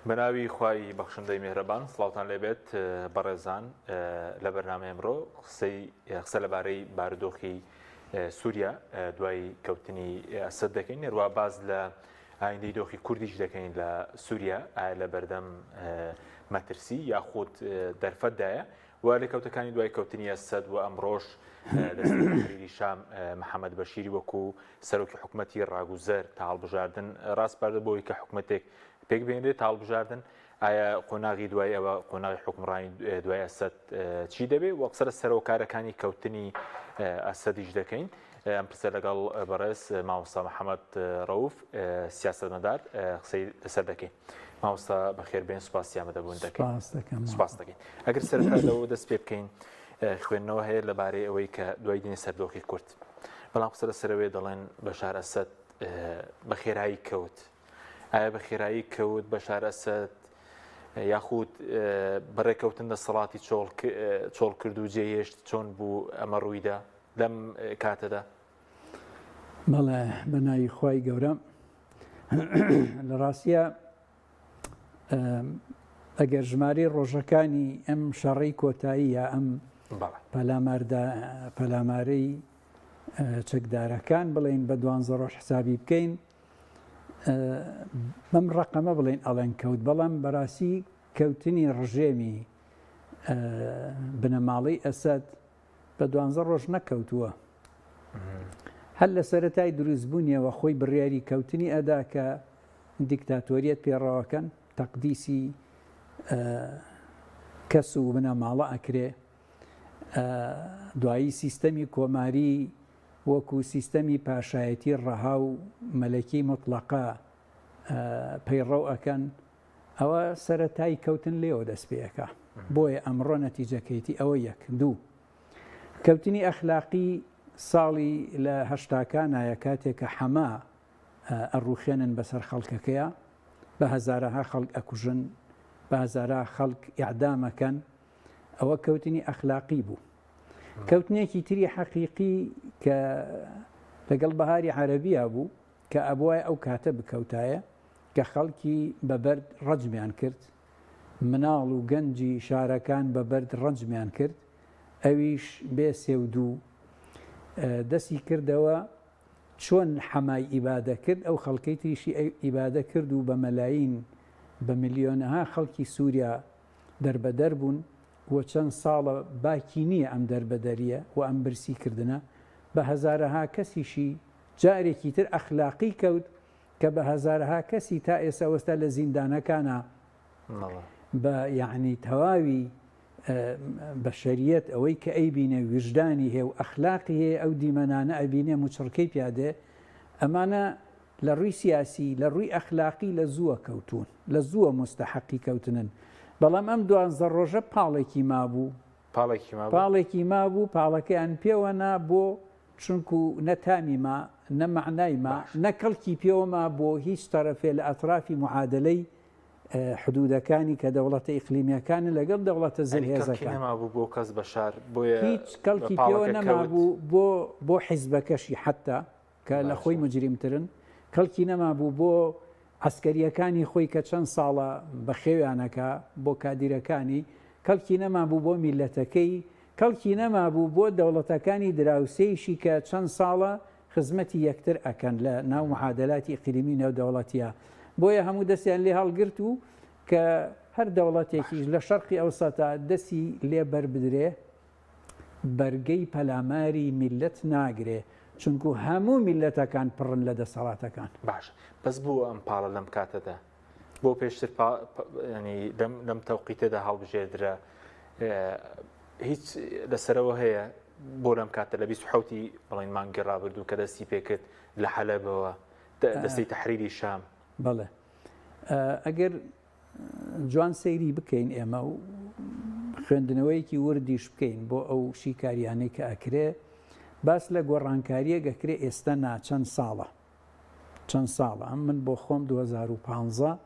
بەناوی خوای بەخشندەی میهرەبان سڵاوتان لێبێت بەڕێزان لە بەرنامەی ئەمڕۆ قسەی قسە لەبارەی بارودۆخی سووریا دوای کەوتنی ئەسەد دەکەین نێروا باز لە ئایندەی دۆخی کوردیش دەکەین لە سووریا ئایا لە بەردەم مەترسی یاخود دەرفەتدایە و لێکەوتەکانی دوای کەوتنی ئەسەد و ئەمڕۆش دەستەی تەحریری شام محەممەد بەشیری وەکو سەرۆکی حکومەتی ڕاگوزەر تا هەڵبژاردن ڕاسپاردە بۆی کە حکومەتێک پێک بێنرێت تا هەڵبژاردن ئایا قۆناغی دوای ئەوە قۆناغی حکومڕانی دوای ئەسەد چی دەبێ و قسە لە سەرۆکارەکانی کەوتنی ئەسەدیش دەکەین ئەم پرسە لەگەڵ بەڕێز مامۆستا محەممەد ڕەوف سیاسەتمەدار قسەی لەسەر دەکەین. مامۆستا بەخێر بێن سوپاسی ئامادەبوون دەکەین. سپاس دەکەم. سپاس دەکەین. ئەگەر سەرەتا لەوە دەست پێ بکەین خوێندنەوە هەیە لەبارەی ئەوەی کە دوای دینی سەردۆخی کورد بەڵام قسە لەسەرەوەی دەڵێن بەشار ئەسەد بە خێرایی کەوت ئایا بە خێرایی کەوت بەشار ئەسەد یاخود بەڕێکەوتن دەسەڵاتی چۆڵ کرد و جێهێشت چۆن بوو ئەمە ڕوویدا لەم کاتەدا؟ بەڵێ بە ناوی خوای گەورە لە ڕاستە ئەگەر ژمارەی ڕۆژەکانی ئەم شەڕەی کۆتایی یا ئەم پەلاماردا پەلامارەی چەکدارەکان بڵێین بە دوانزە ڕۆژ حسابی بکەین بەم ڕقەمە بڵێن ئەڵێن کەوت بەڵام بەڕاستی کەوتنی ڕژێمی بنەماڵەی ئەسەد بە دوانزە ڕۆژ نەکەوتووە هەر لە سەرەتای دروستبوونیەوە خۆی بڕیاری کەوتنی ئەدا کە دیکتاتۆریەت پێڕەوەکەن تەقدیسی کەس و بنەماڵە ئەکرێ دوایی سیستەمی کۆماری وەکو سیستەمی پاشایەتی ڕەها و مەلەکی موتڵەقە پەیڕەو ئەکەن، ئەوە سەرەتای کەوتن لێوە دەست پێ ئەکا. بۆیە ئەمڕۆ نەتیجەکەیتی ئەوە یەک. دوو، کەوتنی ئەخلاقی ساڵی لە هەشتاکانایە کاتێک کە حەما ئەڕوخێنن بەسەر خەڵکەکەیا، بە هەزارەها خەڵک ئەکوژن، بە هەزارا خەڵک ئیعدام ئەکەن، ئەوە کەوتنی ئەخلاقی بوو. کەوتنێکی تری حەقیقی کە لەگەڵ بەهاری عەرەبیا بوو کە ئەبوایە ئەو کاتە بکەوتایە کە خەڵکی بە بەرد ڕەجمیان کرد، مناڵ و گەنجی شارەکان بە بەرد ڕەجمیان کرد، ئەویش بێ سێ و دوو دەستی کردەوە چۆن حەمای ئیبادە کرد ئەو خەڵکەی تریشی ئیبادە کرد و بە مەلایین بە ملیۆنەها خەڵکی سووریا دەربەدەر بوون و چەند ساڵە باکی نییە ئەم دەربەدەرییە و ئەم برسی کردنە، بە هەزارەها کەسیشی جارێکی تر ئەخلاقی کەوت کە بە هەزارەها کەسی تا ئێستا وەستا لە زیندانەکانا بە یەعنی تەواوی بەشەریەت ئەوەی کە ئەیبینێ ویژدانی هەیە و ئەخلاقی هەیە ئەو دیمەنانە ئەبینێ موچڕکەی پیا دێ ئەمانە لە ڕووی سیاسی لە ڕووی ئەخلاقی لە زووە کەوتوون لە زووە موستەحەقی کەوتنن بەڵام ئەم دوانزە ڕۆژە پاڵێکی مابوو پاڵێکی مابوو پاڵێکی مابوو پاڵەکەیان پێوە نا بۆ چونکو نە تامی ما نە مەعنای ما نە کەڵکی پێوە ما بۆ هیچ تەرەفێ لە ئەترافی معادلەی حدودەکانی کە دەوڵەتە ئیقلیمیەکانن لەگەڵ دەوڵەتە یانی کەڵکی زلهێزەکان. نەمابوو بۆ کەس بەشار بۆیە هیچ کەڵکی پێوە پاڵەکە کەوت. نەمابوو بۆ بۆ حیزبەکەشی حەتتا کە لە خۆی باشە. موجریمترن، کەڵکی نەمابوو بۆ عەسکەرییەکانی خۆی کە چەند ساڵە بەخێویان ئەکا، بۆ کادیرەکانی، کەڵکی نەمابوو بۆ میللەتەکەی، کەڵکی نەمابوو بۆ دەوڵەتەکانی دراوسێیشی کە چەند ساڵە خزمەتی یەکتر ئەکەن لە ناو معادەلاتی ئیقلیمی و نێودەوڵەتیا. بۆیە هەموو دەستیان لێ هەڵگرت و کە هەر دەوڵەتێکیش لە شەرقی ئەوسەتا دەستی لێ بەربدرێ بەرگەی پەلاماری میللەت ناگرێ چونکو هەموو میللەتەکان پڕن لە دەسەڵاتەکان. باشە بەس بۆ ئەم پاڵە لەم کاتەدا؟ بۆ پێشتر ینی لەم تەوقیتەدا هەڵبژێردرا هیچ لەسەرەوە هەیە بۆ لەم کاتە لە 27 بڵین مانگی ڕابردوو کە دەستی پێکرد لە حەلەبەوە دەستی تحریری شام بەڵێ ئەگەر جوان سەیری بکەین ئێمە و خوێندنەوەیەکی وردیش بکەین بۆ ئەو شیکاریانەی کە ئەکرێ باس لە گۆڕانکاریەک ئەکرێ ئێستا نا چەند ساڵە چەند ساڵە ئەم من بۆ خۆم 2015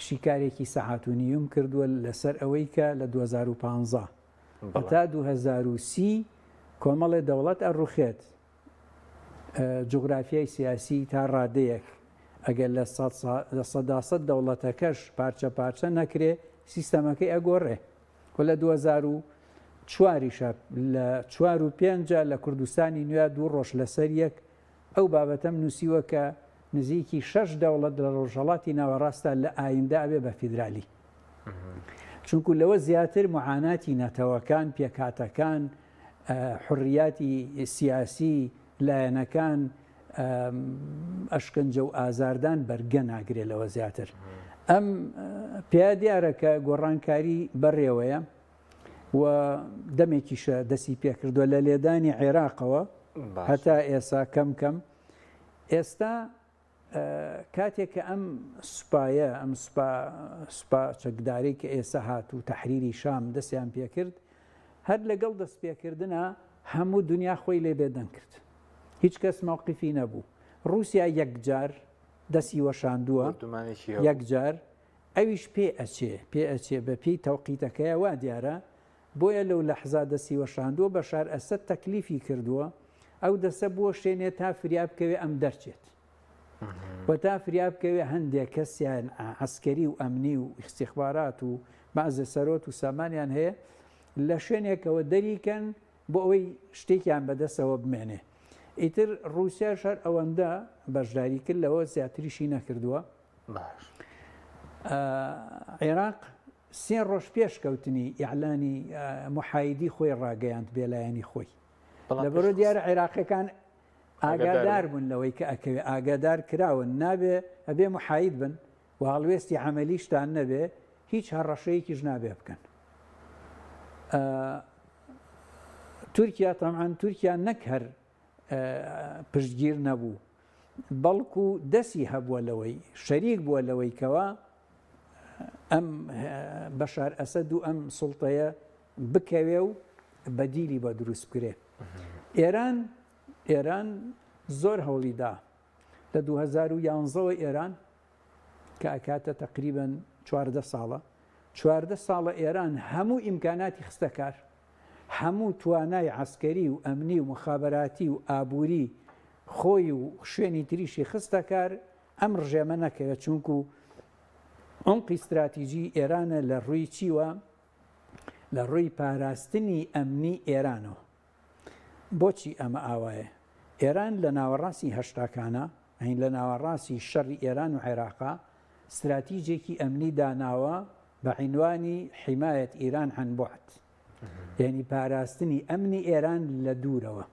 شیکارێکی سەعات و نیوم کردووە لەسەر ئەوەی کە لە 2015 هەتا 2030 کۆمەڵێ دەوڵەت ئەڕوخێت جوگرافیای سیاسی تا ڕادەیەک. ئەگەر لە 100% دەوڵەتەکەش پارچە پارچە نەکرێ سیستەمەکەی ئەگۆڕێ و لە 2004یشە لە چوار و پێنجە لە کوردستانی نوێ دوو ڕۆژ لەسەر یەک ئەو بابەتەم نووسیوە کە نزیکی شەش دەوڵەت لە ڕۆژهەڵاتی ناوەڕاستدا لە ئایندە ئەبێ بە فیدرالی. چونکو لەوە زیاتر معاناتی نەتەوەکان، پێکهاتەکان، حوڕیاتی سیاسی، لایەنەکان، ئەشکەنجە و ئازاردان بەرگە ناگرێ لەوە زیاتر. ئەم پیا دیارە کە گۆڕانکاری بەڕێوەیە و دەمێکیشە دەسی پێکردووە لە لێدانی عێراقەوە هەتا ئێسا کەم کەم ئێستا کاتێک کە ئەم سوپایە ئەم سوپا سوپا چەکدارەی کە ئێستا هات و تەحریری شام دەستیان پێکرد هەر لەگەڵ دەست پێکردنا هەموو دنیا خۆی لێ بێدەنگ کرد هیچ کەس مەوقفی نەبوو ڕووسیا یەکجار دەستی وەشاندووە یەکجار ئەویش پێ ئەچێ پێ ئەچێ بە پێی تەوقیتەکەیە وا دیارە بۆیە لەو لەحزا دەستی وەشاندووە بەشار ئەسەد تەکلیفی کردووە ئەو دەسە بوەشێنێ تا فریا بکەوێ ئەم دەرچێت و تا فریا بکەوێ هەندێک کەسیان عەسکەری و ئەمنی و ئیستیخبارات و بەعزێ سەرۆت و سامانیان هەیە لە شوێنێکەوە دەریکەن بۆ ئەوەی شتێکیان بەدەستەوە بمێنێ ئیتر ڕووسیاش هەر ئەوەندە بەشداری کرد لەوە زیاتریشی نەکردووە باش عێراق سێ ڕۆژ پێش کەوتنی ئیعلانی محایدی خۆی ڕاگەیاند بێلایەنی خۆی لەبەرۆ دیارە عێراقیەکان ئاگادار بوون لەوەی کە ئەکەوێ ئاگادار کراون نابێ ئەبێ محاید بن و هەڵوێستی عملیشتان نەبێ هیچ هەڕەشەیەکیش نابێ بکەن تورکیا تەمان تورکیا نەک هەر پشتگیر نەبوو بەڵکو دەسی هەبووە لەوەی شەریک بووە لەوەی کەوا ئەم بەشار ئەسەد و ئەم سوڵتەیە بکەوێ و بەدیلی بە دروست بکرێ ئێران ئێران زۆر هەوڵی دا لە 2011ەوە ئێران کە ئەکاتە تقریبا 14 ساڵە 14 ساڵە ئێران هەموو ئیمکاناتی خستە کار هەموو توانای عەسکەری و ئەمنی و مخابراتی و ئابووری خۆی و شوێنی تریشی خستە کار ئەم ڕژێمە نەکەوێت چونکو عمقی ستراتیجی ئێرانە لە ڕووی چیوە لە ڕووی پاراستنی ئەمنی ئێرانەوە بۆچی ئەمە ئاوایە ئێران لە ناوەڕاستی هەشتاکانە هەین لە ناوەڕاستی شەڕی ئێران و عێراقا ستراتیجێکی ئەمنی داناوە بە عینوانی حیمایەت ئیران عن بعد یعنی پاراستنی ئەمنی ئێران لە دوورەوە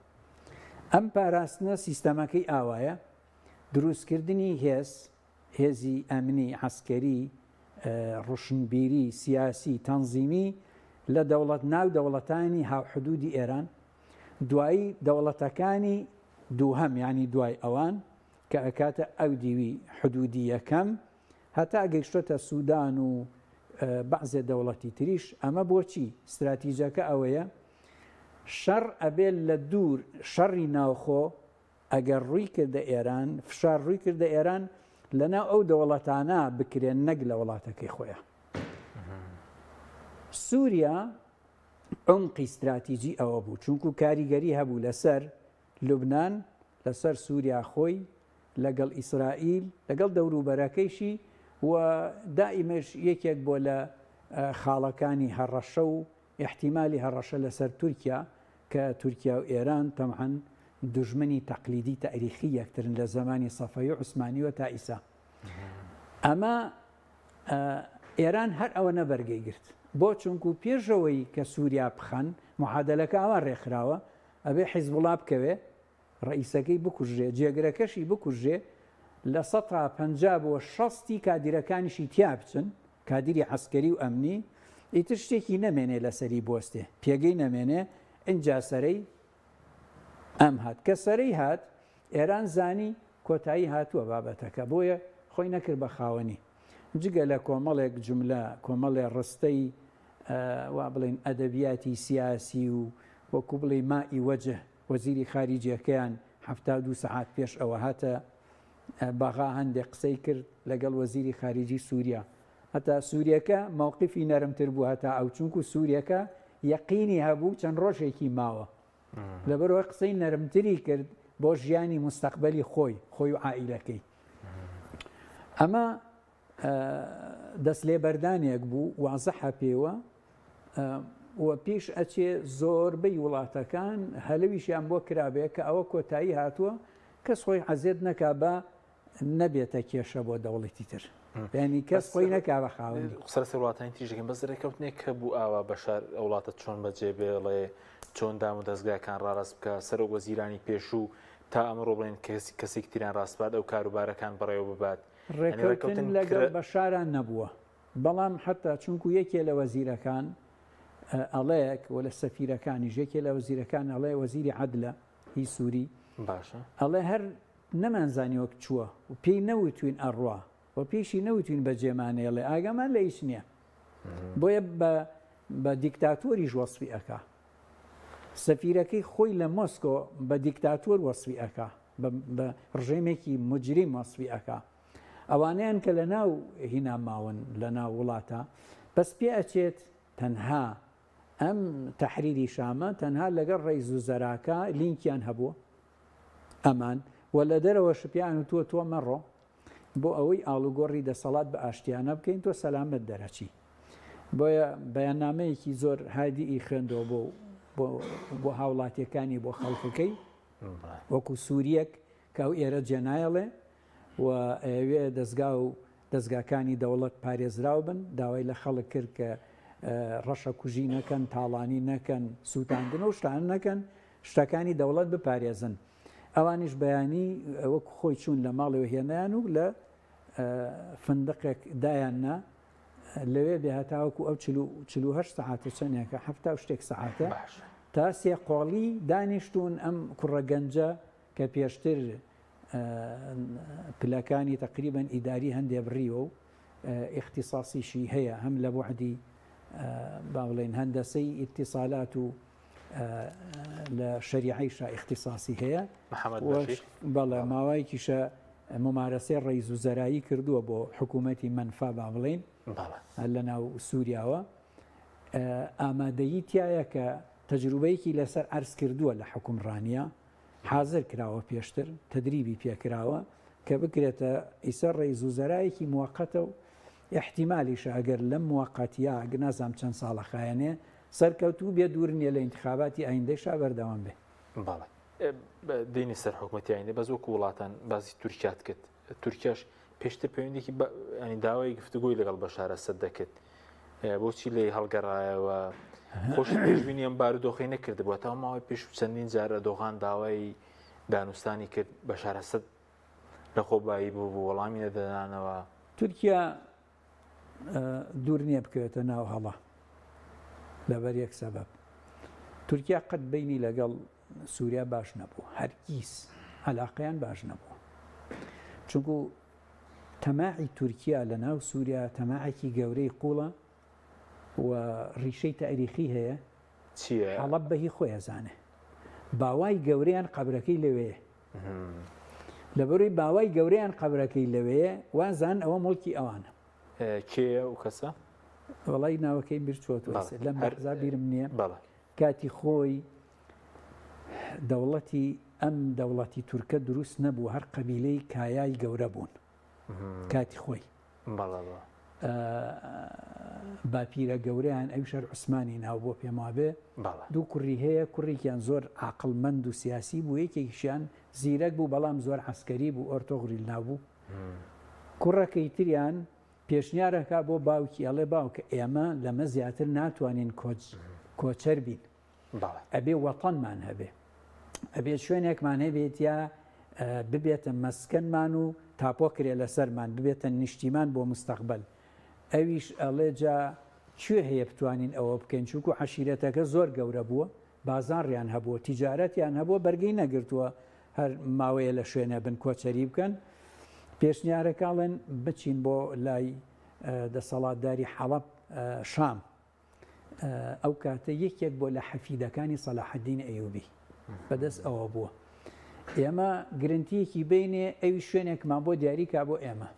ئەم پاراستنە سیستەمەکەی ئاوایە دروستکردنی هێز، هێزی ئەمنی، عەسکەری، ڕوشنبیری، سیاسی، تەنزیمی لە دەوڵەت ناو دەوڵەتانی هاوحدودی ئێران، دوایی دەوڵەتەکانی دووهەم یانی دوای ئەوان کە ئەکاتە ئەو دیوی حدودی یەکەم هەتا گەیشتۆتە سودان و بەعزێ دەوڵەتی تریش، ئەمە بۆچی؟ ستراتیجەکە ئەوەیە شەڕ ئەبێ لە دوور شەڕی ناوخۆ ئەگەر ڕووی کردە ئێران، فشار ڕووی کردە ئێران، لەناو ئەو دەوڵەتانە بکرێن نەک لە وڵاتەکەی خۆیان. سووریا عمقی ستراتیجی ئەوە بوو، چونکو کاریگەری هەبوو لەسەر لوبناان، لەسەر سووریا خۆی، لەگەڵ ئیسرائیل، لەگەڵ دەوروبەرەکەیشی و دائیمەش یەکێک بۆ لە خاڵەکانی هەڕەشە و ئیحتیمالی هەڕەشە لەسەر تورکیا کە تورکیا و ئێران تەبعەن دوژمنی تەقلیدی تاریخی یەکترن لە زەمانی سەفەوی عوسمانیوە تا ئیسا. ئەمە ئێران هەر ئەوەنە بەرگەی گرت. بۆ چونکو پێشەوەی کە سووریا بخەن معادلەکە ئاوا ڕێکخراوە ئەبێ حیزبوڵا بکەوێ ڕەئیسەکەی بکوژرێ، جێگرەکەشی بکوژرێ، 50% بۆ شەستی کادیرەکانیشی تیا بچن، کادیری عەسکەری و ئەمنی، ئیتر شتێکی نەمێنێ لەسەری بوەستێ، پێگەی نەمێنێ، ئینجا سەرەی ئەم هات. کە سەرەی هات، ئێران زانی کۆتایی هاتووە بابەتەکە، بۆیە خۆی نەکرد بە خاوەنی. جگە لە کۆمەڵێک جوملە، کۆمەڵێ ڕستەی وا بڵێین ئەدەبیاتی سیاسی و وەکوو بڵێی مائی وەجه، وەزیری خاریجیەکەیان 72 سەعات پێش ئەوە هاتە بەغا هەندێک قسەی کرد لەگەڵ وەزیری خاریجی سووریا هەتا سووریەکە مەوقفی نەرمتر بوو هەتا ئەو چونکو سووریەکە یەقینی هەبوو چەند ڕۆژێکی ماوە لەبەرەوە قسەی نەرمتری کرد بۆ ژیانی مستەقبلی خۆی خۆی و عائیلەکەی. ئەمە دەست لێبەردانێک بوو وازحە پێوە و پیش ئەچێ زۆربەی وڵاتەکان هەلەویشیان بۆ کرابێ کە ئەوە کۆتایی هاتووە کەس خۆی عەزێت نەکا بە نەبێتە کێشە بۆ دەوڵەتی تر یعنی کەس خۆی نەکا بە خاوەنی. قسە لەسەر وڵاتانی تریش دەکەین بەس ڕێککەوتنێک کە بوو ئاوا بەشار ئەو وڵاتە چۆن بەجێ بێڵێ چۆن دام و دەزگاکان ڕاڕاست بکە سەرۆک وەزیرانی پێشوو تا ئەمڕۆ بڵێن کەسێکی تریان ڕاسپارد ئەو کاروبارەکان بەڕێوە ببات یعنی ڕێککەوتن ڕێککەوتن لەگەڵ بەشاران نەبووە بەڵام حتا چونکو یەکێ لە وەزیرەکان ئەڵێک و لە سەفیرەکانیش یەکێ لە وەزیرەکان ئەڵێ وەزیری عەدلە هی سووری باشە ئەڵێ هەر نەمانزانی وەک چووە و پێی نەوتوین ئەڕوا و پێیشی نەوتوین بەجێمانێڵێ ئاگامان لە هیچ نییە بۆیە بە بە دیکتاتۆریش وەسفی ئەکا سەفیرەکەی خۆی لە مۆسکۆ بە دیکتاتۆر وەسفی ئەکا بە ڕژێمێکی مجریم وەسفی ئەکا ئەوانەیان کە لە ناو هینا ماون لە ناو وڵاتە بەس پێ ئەچێت تەنها ئەم تەحریری شامە تەنها لەگەڵ ڕەئیس وزەراکە لینکیان هەبووە ئەمان و لە دەرەوەش پێیان وتووە تۆ مەڕۆ بۆ ئەوەی ئاڵوگۆڕی دەسەڵات بە ئاشتیانە بکەین تۆ سەلامەت دەرەچی بۆیە بەیاننامەیەکی زۆر هادیئی خوێندەوە بۆ بۆ هاوڵاتیەکانی بۆ خەڵکەکەی وەکو سووریەک کە ئەو ئێرە جێنایەڵێ و ئەیەوێ دەزگا و دەزگاکانی دەوڵەت پارێزراو بن، داوای لە خەڵک کرد کە ڕەشە کوژی نەکەن، تاڵانی نەکەن، سووتاندن و شتانە نەکەن، شتەکانی دەوڵەت بپارێزن. ئەوانیش بەیانی وەکو خۆی چوون لە ماڵەوە هێنایان و لە فندقێک دایان نا لەوێ بێ هەتاوەکو ئەو 48 سەعاتە چەندێکە 70 شتێک سەعاتە تا سێ قۆڵی دانیشتون ئەم کوڕە گەنجە کە پێشتر پلەکانی تەقریبەن ئیداری هەندێ بڕیوە و ئیختیساسیشی هەیە هەم لە بوعدی با بڵێین هەندەسەی ئیتیسالات و لە شەریعەیشا ئیختیساسی هەیە محەممەد بەشیر بەڵێ ماوەیەکیشە ممارەسەی ڕەئیس وزەرایی کردووە بۆ حکوومەتی مەنفا با بڵێین لە ناو سووریاوە ئامادەیی تایە کە تەجروبەیەکی لەسەر عەرز کردووە لە حکومڕانیە حازر کراوە پێشتر تەدریبی پێکراوە کە بکرێتە ئیسە ڕەئیس وزەرایەکی موەقەتە و ئیحتیمالیشە ئەگەر لەم موەقەتیە نازانم چەند ساڵە خایەنێ سەرکەوتوو بێ دوور نیە لە ئینتخاباتی ئایندەیشا بەردەوام بێ. بەڵێ دێینە سەر حکومەتی ئایندە بەس وەکو وڵاتان باسی تورکیات کرد تورکیاش پێشتر پەیوەندێکی ینی داوای گفتوگۆی لەگەڵ بەشار ئەسەد دەکرد بۆچی لێی هەڵگەڕایەوە خۆش پێشبینی ئەم بارودۆخی نەکردبووە تا ماوەی پێش چەندین جار ئەردۆغان داوای دانوستانی کرد بەشار ئەسەد لە خۆبایی بوو بوو وەڵامی نەدەدانەوە. تورکیا دوور نییە بکەوێتە ناو هەڵە لەبەر یەک سەبەب تورکیا قەت بینی لەگەڵ سووریا باش نەبوو هەرگیز علاقەیان باش نەبوو چونکو تەماعی تورکیا لە ناو سووریا تەماعێکی گەورەی قوڵە و ڕیشەی تاریخی هەیە چییە؟ حەڵەب بە هی خۆی ئەزانێ باوای گەورەیان قەبرەکەی لەوێیە لەبەرەی باوای گەورەیان قەبرەکەی لەوێیە وازان ئەوە مڵکی ئەوانە کێیە ئەو کەسە؟ وەڵای ناوەکەی بیر چۆتەوە لەم لەحزا بیرم نییە کاتی خۆی دەوڵەتی ئەم دەوڵەتی تورکە دروست نەبوو هەر قەبیلەی کایای گەورە بوون کاتی خۆی باپیرە گەورەیان ئەویش هەر عوسمانی ناو بۆ پێم وابێ دوو کوڕی هەیە کوڕێکیان زۆر عاقڵمەند و سیاسی بوو یەکێکیشیان زیرەک بوو بەڵام زۆر عەسکەری بوو ئۆرتۆغریل ناو بوو کوڕەکەی تریان پێشنیارەکە بۆ باوکی ئەڵێ باوکە ئێمە لەمە زیاتر ناتوانین کۆچ کۆچەر بین ئەبێ وەتەنمان هەبێ ئەبێ شوێنێکمان هەبێت یا ببێتە مەسکەنمان و تاپۆ کرێ لەسەرمان ببێتە نیشتیمان بۆ مستەقبل ئەویش ئەڵێ جا کوێ هەیە بتوانین ئەوە بکەین چونکو عەشیرەتەکە زۆر گەورە بووە بازاڕیان هەبووە تیجارەتیان هەبووە بەرگەی نەگرتووە هەر ماوەیە لە شوێنە بن کۆچەری بکەن پێشنیارەکەڵێن بچین بۆ لای دەسەڵاتداری حەڵەب شام ئەو کاتە یەکێک بۆ لە حەفیدەکانی سەلاحەدین ئەیوبی بەدەست ئەوە بووە ئێمە گرنتیەکی بینێ ئەوی شوێنێکمان بۆ دیاریکا بۆ ئێمە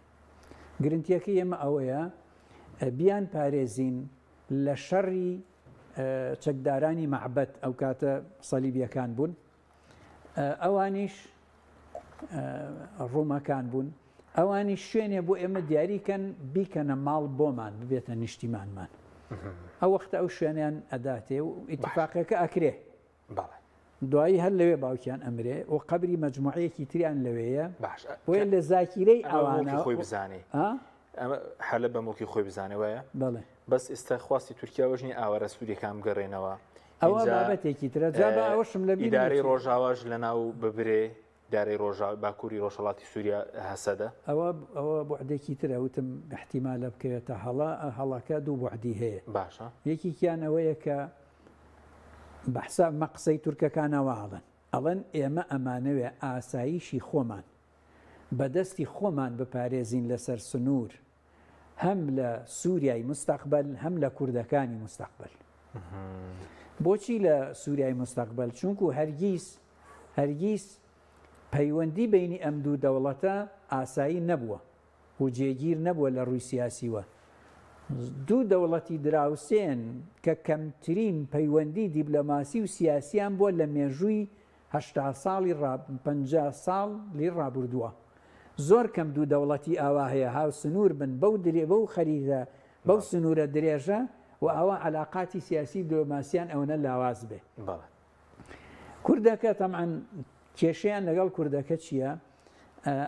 گرنتیەکە ئێمە ئەوەیە بیان پارێزین لە شەڕی چەکدارانی مەعبەت ئەو کاتە سەلیبیەکان بوون ئەوانیش ڕوومەکان بوون. ئەوانیش شوێنێ بۆ ئێمە دیاری کەن بیکەنە ماڵ بۆمان ببێتە نیشتیمانمان. ئەو وەختە ئەو شوێنیان ئەداتێ و ئیتیفاقەکە ئەکرێ. بەڵێ. دوایی هەر لەوێ باوکیان ئەمرێ و قەبری مەجموعەیەکی تریان لەوێیە. باشە. بۆیە لە زاکیرەی ئەمە موڵکی ئەوانە خۆی بزانێ. ها؟ ئەمە حەلەب بە موڵکی خۆی بزانێ وایە؟ بەڵێ. بەس ئێستا خواستی تورکیا وەش نییە ئاوارە سووریەکان بگەڕێنەوە. ئەوە ئینجا بابەتێکی ترە. جا با ئەوەشم لە بیر ئیدارەی نەچێ. ڕۆژاواش لەناو ببرێ. دارەی ڕۆژا باکووری ڕۆژهەڵاتی سووریا هەسەدە. ئەوە ئەوە بوعدێکی ترە وتم ئیحتیمالە بکەوێتە هەڵە، هەڵەکە دوو بوعدی هەیە. باشە. یەکێکیان ئەوەیە کە بە حساب مە قسەی تورکەکانە وا ئەڵێن. ئەڵێن ئێمە ئەمانەوێ ئاسایشی خۆمان بە دەستی خۆمان بپارێزین لەسەر سنوور هەم لە سووریای مستەقبەل هەم لە کوردەکانی مستەقبەل. بۆچی لە سووریای مستەقبەل؟ چونکو هەرگیز هەرگیز پەیوەندی بەینی ئەم دوو دەوڵەتە ئاسایی نەبووە و جێگیر نەبووە لە ڕووی سیاسیوە. دوو دەوڵەتی دراوسێن کە کەمترین پەیوەندی دیبلۆماسی و سیاسیان بووە لە مێژووی 80 ساڵی ڕا 50 ساڵی ڕابوردووە. زۆر کەم دوو دەوڵەتی ئاوا هەیە هاوسنوور بن بەو درێ بەو خەریتە بەو سنوورە درێژە و ئاوا عەلاقاتی سیاسی و دیبلۆماسیان ئەوەنە لاواز بێ. بەڵێ. کوردەکە تەبعەن کێشەیان لەگەڵ کوردەکە چییە؟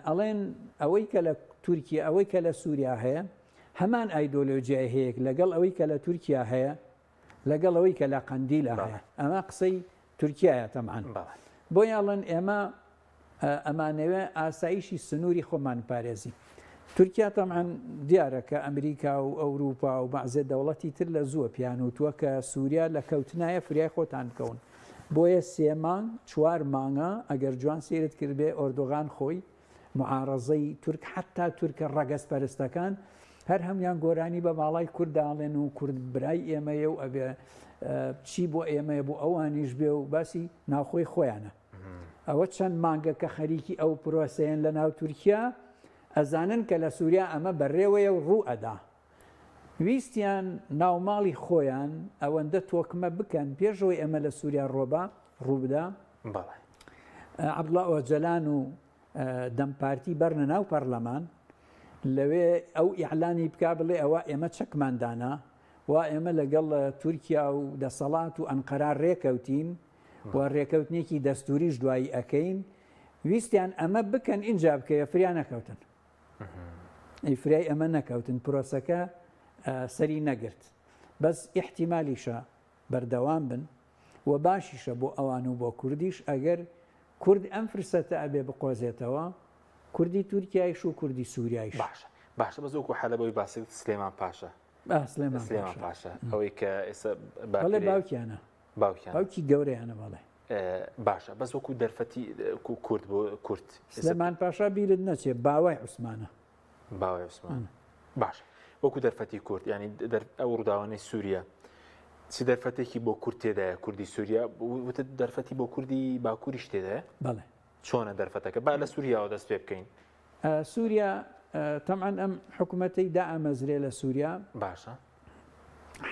ئەڵێن ئەوەی کە لە تورکیا ئەوەی کە لە سووریا هەیە هەمان ئایدۆلۆژیای هەیە لەگەڵ ئەوەی کە لە تورکیا هەیە لەگەڵ ئەوەی کە لە قەندیلا هەیە ئەمە قسەی تورکیایە تەبعەن بۆیە ئەڵێن ئێمە ئەمانەوێ ئاسایشی سنووری خۆمان پارێزین. تورکیا تەبعەن دیارە کە ئەمریکا و ئەوروپا و بەعزێ دەوڵەتی تر لە زووە پیان وتووە کە سووریا لە کەوتنایە فریای خۆتان بکەون. بۆیە سێ مانگ چوار مانگە ئەگەر جوان سەیرت کردبێ ئۆردوغان خۆی معارەزەی تورک حەتا تورکە ڕەگەزپەرستەکان هەر هەموان گۆرانی بە باڵای کورد داڵێن و کورد برای ئێمەیە و ئەبێ چی بۆ ئێمەیە بۆ ئەوانیش بێ و باسی ناوخۆی خۆیانە. ئەوە چەند مانگە کە خەریکی ئەو پرۆسەیەن لە ناو تورکیا، ئەزانن کە لە سوریا ئەمە بەڕێوەیە و ڕوو ئەدا. ویستیان ناوماڵی خۆیان ئەوەندە تۆکمە بکەن پێش ئەوەی ئەمە لە سوریا ڕۆبا ڕووبدا. بەڵێ. عەبدوڵا ئۆجەلان و دەم پارتی بەرنە ناو پەرلەمان، لەوێ ئەو ئیعلانی بکا بڵێ ئەوە ئێمە چەکمان دانا، وا ئێمە لەگەڵ تورکیا و دەسەڵات و ئەنقەرا ڕێکەوتین، و رێکەوتنێکی دەستوریش دوایی ئەکەین ویستیان ئەمە بکەن ئینجا بکەوێ فریا نەکەوتن ئی فریای ئەمە نەکەوتن پرۆسەکە سەری نەگرت بەس ئیحتیمالیشە بەردەوام بن و باشیشە بۆ ئەوان و بۆ کوردیش ئەگەر کورد ئەم فرسەتە ئەبێ بقۆزێتەوە کوردی تورکیایش و کوردی سووریایش باشە باشە بەس وەکو حەلەبەوەی باسی سلێمان پاشا سلێمان پاشا ئەوەی کە ئێستا بەڵێ باوکیانە باوکیان باوکی گەورەیانە بەڵێ. باشە بەس وەکو دەرفەتی کورد بۆ کورد سلێمان پاشا بیرت نەچێ باوای عوسمانە باوای عوسمان باشە وەکو دەرفەتی کورد ینی ئەو ڕووداوانەی سووریا چ دەرفەتێکی بۆ کورد تێدایە کوردی سووریا وتت دەرفەتی بۆ کوردی باکووریش تێدایە بەڵێ چۆنە دەرفەتەکە با لە سووریاوە دەست پێ بکەین سووریا تەمان ئەم حکوومەتەی دائەمەزرێ لە سووریا باشە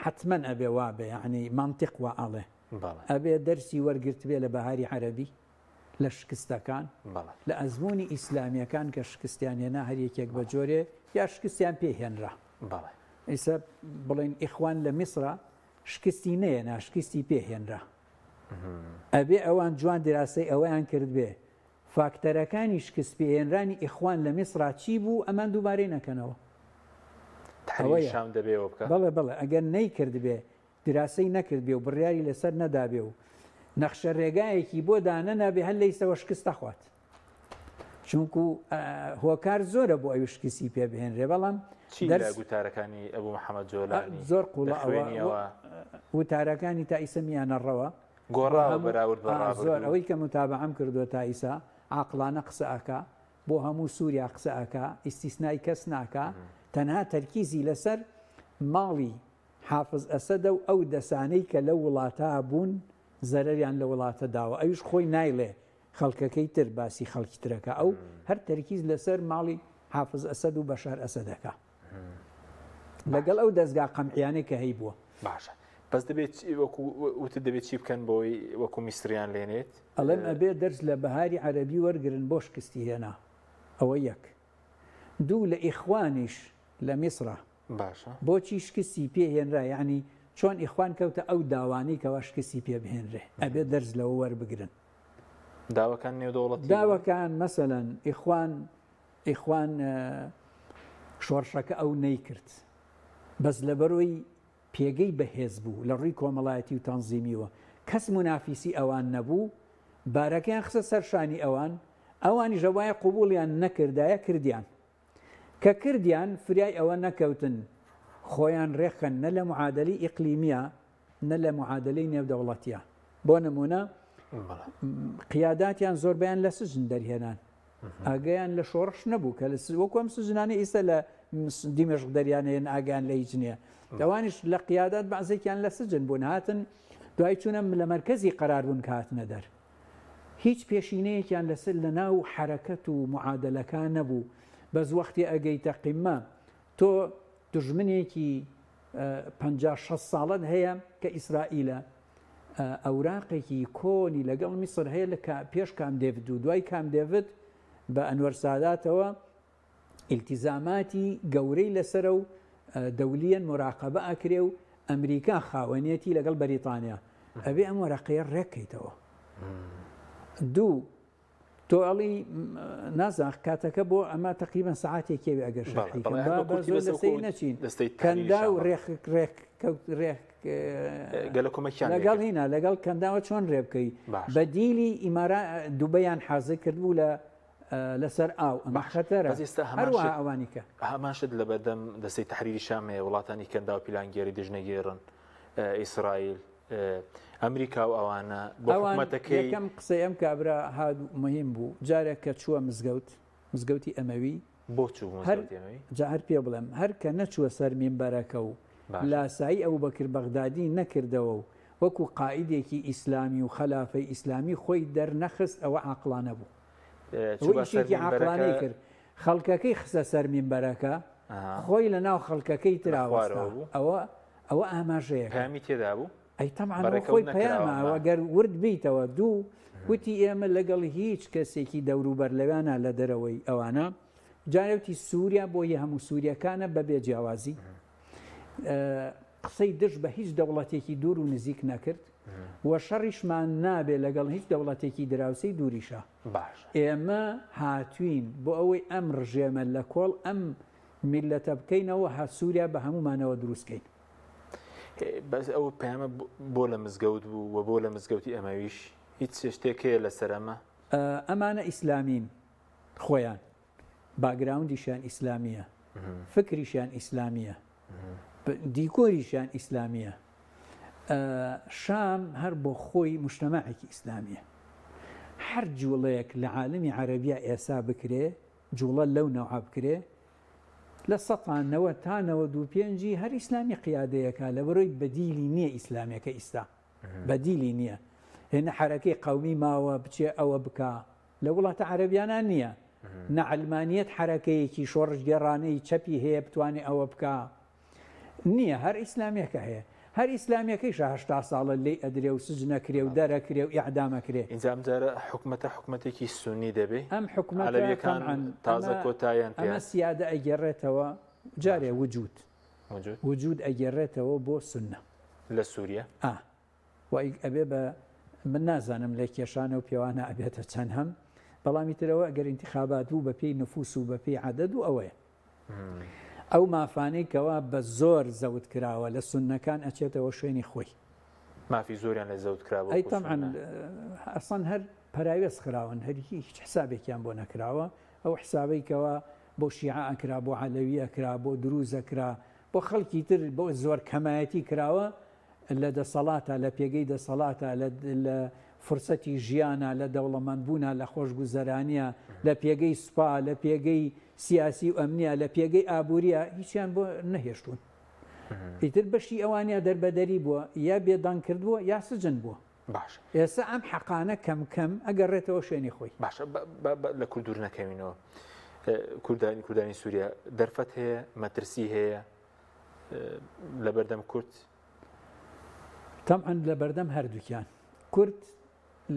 حەتمەن ئەبێ وابێ یەعنی مەنتیق وا ئەڵێ ئەبێ دەرسی وەرگرتبێ لە بەهاری عەرەبی لە شکستەکان لە ئەزموونی ئیسلامیەکان کە شکستیان هێنا هەر یەکێک بە جۆرێ یا شکستیان پێ هێنرا ئیسە بڵێن ئیخوان لە میسرا شکستی نەیەنا شکستی پێ هێنرا ئەبێ ئەوان جوان دراسەی ئەوەیان کردبێ فاکتەرەکانی شکستپێهێنرانی ئیخوان لە میسرا چی بوو ئەمان دووبارەی نەکەنەوە؟ تەحریر شام دەبێ ئەوە بکا؟ بەڵێ بەڵێ ئەگەر نەیکردبێ دراسەی نەکردبێ و بڕیاری لەسەر نەدابێ و نەخشە رێگایەکی بۆ دانەنابێ هەر لەیسەوە شکست دەخوات چونکو هۆکار زۆرە بۆ ئەوی شکستی پێ بهێنرێ بەڵام چی لە گوتارەکانی ئەبوو محەممەد جۆلانی زۆر قوڵە ئەوە وتارەکانی تا ئیسە میانەڕەوە گۆڕاوە بەراورد بە ڕابردوو. زۆر ئەوەی کە متابەعەم کردووە تا ئیسا عاقڵانە قسە ئەکا بۆ هەموو سوریا قسە ئەکا ئیستیسنای کەس ناکا تەنها تەرکیزی لەسەر ماڵی حافز ئەسەدە و ئەو دەسانەی کە لەو وڵاتە بوون زەرەریان لە وڵاتە داوە ئەویش خۆی نایڵێ خەڵکەکەی تر باسی خەڵکی ترەکە ئەو هەر تەرکیز لەسەر ماڵی حافز ئەسەد و بەشار ئەسەدەکە. لەگەڵ ئەو دەزگا قەمعیانەی کە هەیبووە. باشە بەس دەبێت وەکو وتت دەبێت چی بکەن بۆی وەکو میسریان لێنێت؟ ئەڵێم ئەبێ دەرس لە بەهاری عەرەبی وەرگرن بۆ شکستی هێنا ئەوە یەک. دوو لە ئیخوانیش لە میسرا. باشە. بۆچی شکستی پێ هێنرا یەعنی چۆن ئیخوان کەوتە ئەو داوانەی کەوا شکستی پێ بهێنرێ ئەبێ دەرس لەوە وەربگرن. داوەکان نێودەوڵەتی بوون؟ داوەکان مەسەلەن ئیخوان ئیخوان شۆڕشەکە ئەو نەیکرد بەس لەبەرۆی پێگەی بەهێز بوو لە ڕووی کۆمەڵایەتی و تەنزیمیوە کەس مونافیسی ئەوان نەبوو بارەکەیان خستە سەر شانی ئەوان ئەوانیش ئەوایە قبوڵیان نەکردایە کردیان کە کردیان فریای ئەوە نەکەوتن خۆیان رێکخەن نە لە معادەلەی ئیقلیمیە نە لە معادەلەی نێودەوڵەتیە. بۆ نمونە قیاداتیان زۆربەیان لە سجن دەرهێنان ئاگەیان لە شۆڕش نەبوو کە لە وەکو ئەم سجنانەی ئیستا لە دیمەشق دەریانەیەن ئاگیان لە هیچ نییە ئەوانیش لە قیادات بەعزێکیان لە سجن بوون هاتن دوای چوونە لە مەرکەزی قەرار بوون کە هاتنە دەر هیچ پێشینەیەکیان لەسەر لە ناو حەرەکەت و معادەلەکان نەبوو بەس وەختی ئەگەیتە قیمە تۆ دوژمنێکی 50 60 ساڵەت هەیە کە ئیسرائیلە ئەوراقێکی کۆنی لەگەڵ میسر هەیە لە پێش کام دێڤد و دوای کام دێڤد بە ئەنوەر ساداتەوە ئیلتیزاماتی گەورەی لەسەرە و دەولیەن مراقەبە ئەکرێ و ئەمریکا خاوەنیەتی لەگەڵ بەریتانیا ئەبێ ئەم وەرەقەیە ڕێککەیتەوە دوو تۆ ئەڵی نازان کاتەکە بۆ ئەمە تقریبا سعاتێکێوی ئەگەر شەرحی نەچین کەندا و ڕێک ڕێک ڕێک گەلە کۆمەکیان لەگەڵ هینا لەگەڵ کەنداوە چۆن ڕێ بکەی بەدیلی ئیمارا دوبەیان حازر کردبوو لە لەسەر ئاو ئەمە خەتەرە هەروەها ئەوانی کە. هەمان شت لەبەردەم دەستەی تەحریری شام هەیە وڵاتانی کەنداو پیلانگێری دژنەگێڕن ئیسرائیل ئەمریکا و ئەوانە بۆ حکومەتەکەی یەکەم قسەی ئەم کابرا هاد مهم بوو جارێک کە چووە مزگەوت مزگەوتی ئەمەوی بۆ چوو مزگەوتی ئەمەوی جا هەر پێ بڵێم هەر کە نەچووە سەر مینبەرەکە و لاسایی ئەبوبەکر بەغدادی نەکردەوە و وەکو قائیدێکی ئیسلامی و خەلافەی ئیسلامی خۆی دەرنەخست ئەوە عاقڵانە بوو. ئەوە ئیشێکی عاقڵانەی کرد خەڵکەکەی خستە سەر مینبەرەکە خۆی لە ناو خەڵکەکەی ترا وەستا ئەوە ئەوە ئاماژەیەکە. پەیامی تێدا بوو؟ ئەی تەبعەن ئەوە خۆی پەیامە ئەوە گەر ورد بیتەوە دوو وتی ئێمە لەگەڵ هیچ کەسێکی دەوروبەر لەویانە لە دەرەوەی ئەوانە جارێ وتی سووریا بۆ هی هەموو سووریەکانە بەبێ جیاوازی قسەی دژ بە هیچ دەوڵەتێکی دوور و نزیک نەکرد و شەڕیشمان نابێ لەگەڵ هیچ دەوڵەتێکی دراوسێی دووریشا. ئێمە هاتوین بۆ ئەوەی ئەم ڕژێمە لە کۆڵ ئەم میللەتە بکەینەوە هە سووریا بە هەموومانەوە دروست کەین. بەس ئەو پەیامە بۆ لە مزگەوت بوو و بۆ لە مزگەوتی ئەمەویش هیچ شتێک هەیە لەسەر ئەمە؟ ئەمانە ئیسلامین خۆیان. باکگراوندیشیان ئیسلامییە، فکریشیان ئیسلامییە، دیکۆریشیان ئیسلامییە. شام هەر بۆ خۆی مجتەمەعێکی ئیسلامییە. هەر جووڵەیەک لە عالەمی عەرەبیا ئێسا بکرێ، جووڵە لەو نەوعە بکرێ، لە سەتا 90 تا 95 ی هەر ئیسلامی قیادەیەکە، لەبەرئەوەی بەدیلی نییە ئیسلامیەکە ئیستا. بەدیلی نییە. هێنە حەرەکەی قەومی ماوە بچێ ئەوە بکا. لە وڵاتە عەرەبیانە نییە. نە عەلمانیەت حەرەکەیەکی شۆڕشگێڕانەی چەپی هەیە بتوانێ ئەوە بکا. نییە، هەر ئیسلامیەکە هەیە. هەر ئیسلامیەکەیشە 80 ساڵە لێی ئەدرێ و سجنەکرێ و دەرەکرێ و ئیعدامەکرێ. ئینجا ئەمجارە حکومەتە حکومەتێکی سوننی دەبێ؟ ئەم حکومەتە عەلەویەکان تەبعەن تازە ئەمە کۆتاییان پێ ئەمە هات. سیادە ئەگێڕێتەوە جارێ وجود. وجود. وجود ئەگێڕێتەوە بۆ سوننە. لە سوریە؟ ئا. وە ئەبێ بە من نازانم لە کێشانە و پێوانە ئەبێتە چەند هەم بەڵام ئیتر ئەوە ئەگەر ئینتخابات بوو بە پێی نفوس و بە پێی عەدەد و ئەوەیە ئەو مافانەی کەوا بە زۆر زەوت کراوە لە سوننەکان ئەچێتەوە شوێنی خۆی. مافی زۆریان لێ زەوت کرا ئەی تەبعەن ئەسڵەن هەر پەراوێز خراون هەر هیچ حسابێکیان بۆ نەکراوە ئەو حسابەی کەوا بۆ شیعە ئەکرا بۆ عەلەوی ئەکرا بۆ دروز ئەکرا بۆ خەڵکی تر بۆ زۆر کەمایەتی کراوە لە دەسەڵاتا، لە پێگەی دەسەڵاتا، لە لە فرسەتی ژیانا، لە دەوڵەمەندبوونا، لە خۆشگوزەرانیا، لە پێگەی سوپا، لە پێگەی سیاسی و ئەمنیا، لە پێگەی ئابووریا هیچیان بۆ نەهێشتوون. ئیتر بەشی ئەوان یا دەربەدەری بووە، یا بێدەنگ کردبووە، یا سجن بووە. باشە. ئێستا ئەم حەقانە کەم کەم ئەگەڕێتەوە شوێنی خۆی. باشە با با لە کورد دوور نەکەوینەوە. کوردانی کوردانی سووریا دەرفەت هەیە، مەترسی هەیە، لەبەردەم کورد؟ تەبعەن لەبەردەم هەردووکیان. کورد